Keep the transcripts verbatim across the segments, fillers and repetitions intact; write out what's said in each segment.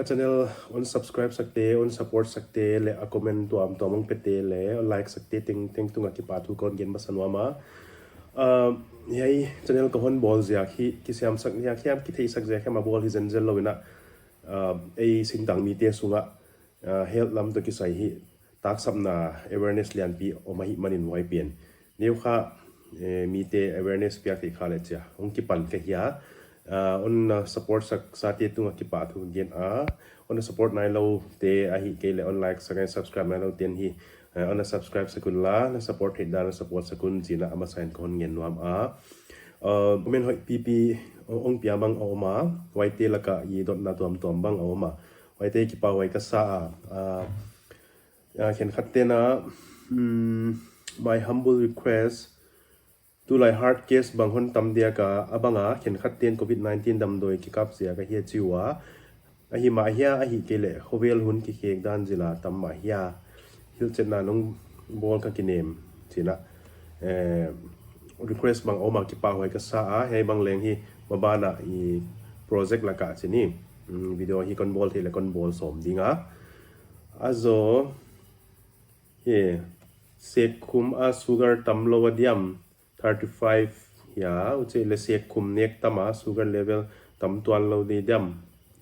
Channel un subscribe sakte, un support sakte le a comment tuam tuam ung pete le un like sakte teng teng tunga kipathu kon gen masa nuam a. Uh, hei channel kahon bol jia hi kisiam sak jia hi am kithei sak jia hi ma bol hi zen zel lo ina. Uh, ei singtang mite sunga uh, health lam to kisai hi taksapna awareness lianpi om ahi manin huai pen. Neu kha eh, mite awareness piak thei kha le chia. Hung kipan ka hia. Uh, un uh, support sak sate tunga kipathu gen a. Un support nai lo te ahi kei le un like sak subscribe nai lo ten hi. Uh, un subscribe sakun la, na support hit da, na support sakun china ama sign kon ngen nuam a. Uh, comment hoi pipi ong pia bang a oma. Huaite laka i dot na tuam tuam bang a oma. Huaite kipa huai ka sa a. Uh, uh, khen khat tena. Um, my humble request. Tulai hard case bang hon tam dia ka abanga khen khat ten covid nineteen damdoi kikap sia ka hia chiu a. Ahi ma hia ahi kei le hovel hun kikhek dan jila tam ma hia. Hilchetna nung bol ka kinem china. Eh, request bang oma kipa huai ka sa a hei bang leng hi mabana i project laka chini. Um, video hi kon bol thei le kon bol som dinga. Azo hi sekhum a sugar tam lo a diam. Thirty five hia, uche le sekhum nek tama sugar level tam tuan lo di diam.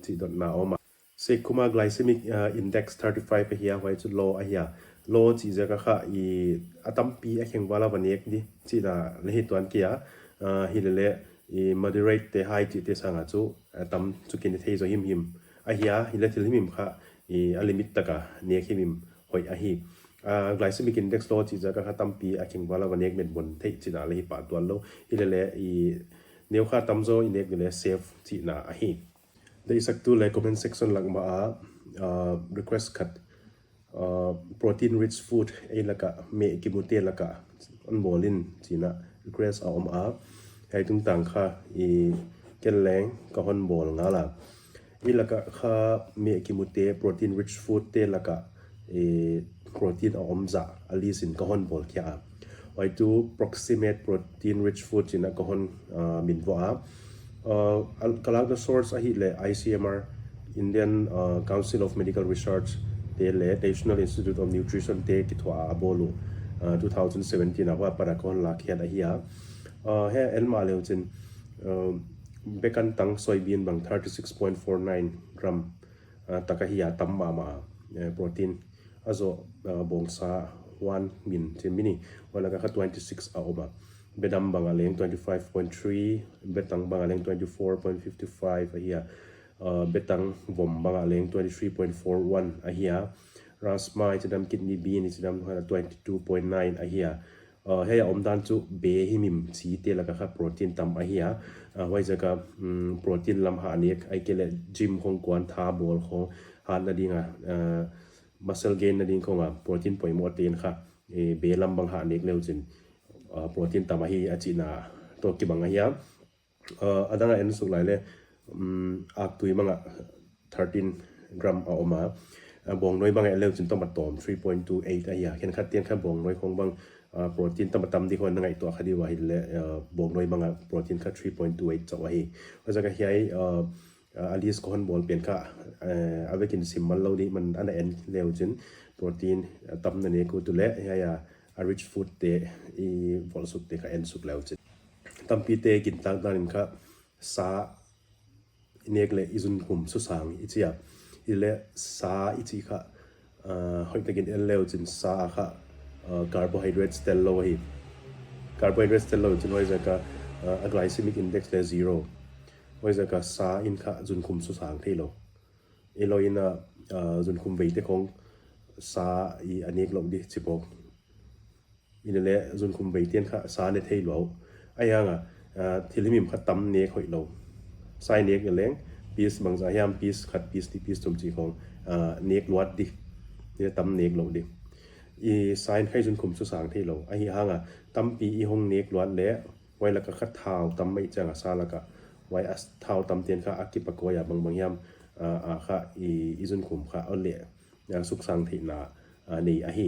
Chi dot na oma. Sekhum a glycemic uh, index thirty five hia, huai chu low a hia. Low chi jaka kha i atampi a kheng vala va nek di. Chi da le hi tuan kia. Uh, hi le le i moderate te high chi te sanga chu uh, tam chu kin thei zo him him. A hia, hi le thil him him kha i a limit taka nek him him hoi ahi. Uh, glycemic index low chi jaka kha tampi a kheng vala va nek met bon thei china le hi pa tuan lo. Hi le le i neu kha tam zo i nek le safe china ahi. Dei sak tu le comment section lak ma a uh, request khat uh, protein rich food ei laka me kimute laka on bolin china request a om a. Hei tung tang kha i kel leng ka hon bol nga la. I laka kha me kimute protein rich food te laka i protein a om za a lisin ka hon bol kia a. Wai tu proximate protein rich food china ka hon uh, min vo a. Uh, kalak na source ahi le I C M R, Indian uh, Council of Medical Research te le National Institute of Nutrition te kithua a bolu uh, two thousand seventeen a hua para ka hon lak hiat ahi a. Uh, he elma leu chin uh, bekan tang soybean bang thirty six point four nine gram uh, taka hi a tam ma ma uh, protein. Azo uh, bongsa one min chin mini. Wala ka twenty six a oma. Bedam bang a leng twenty five point three, betang bang a leng twenty four point fifty five a hi a. Uh, betang vom bang a leng twenty three point four one a hi a. Rasma i chidam kidney bean i chidam twenty two point nine a hi a. Uh, hei a om dan chu be hi mim chi te laka kha protein tam ahi a. Uh, huai jaka um, protein lam ha nek ai kele gym khong kuan tha bol khong ha na dinga uh, muscle gain na ding khonga protein poimo te in kha e, be lam bang ha nek leu chin uh, protein tam ahi a china to kibang ahi a. Uh, adanga en suk lai le um, ak tui manga thirteen gram a oma. Uh, bong noi banga leu chin toma tom three point two eight ahi a. Khen khat tian kha bong noi khong bang uh, protein tama tam di khon nangai to kha di wa hi le uh, bong noi banga protein kha three point two eight chau ahi. Wa jaka hiai uh, uh, alis ko hon bol pen kha uh, avekin sim mal lo di man ana en leu chin protein uh, tam na ne ku tu le ya ya a rich food te i vol suk te kha en suk leu chin. Tampi te kin tak dan in kha sa nek le i zun khum su sang i chia. I le sa i chi kha uh, hoi takin el leu chin sa kha uh, carbohydrates tel lo hi. Carbohydrates tel lo chin hoi jaka uh, a glycemic index le zero. Hoi jaka sa in kha zun khum su sang thei lo. I lo in a uh, zun khum vei te khong sa i a nek lo di chipok. Ina le zun khum vei tian kha sa ne thei lo. Ai hanga uh, thil himim kha tam nek hoi lo. Sai nek leng piece bang za hiam piece khat piece ti piece tum chi khong uh, nek luat di. Ina tam nek lo di. I sain khai zun khum su sang thei lo. Ahi hanga tampi i hong nek luat le wai laka kha thau tam mai changa sa laka wai a thau tam tian kha a kipa koya bang bang hiam uh, a kha i, i zun khum kha o le. Suksang theihna nei ahi.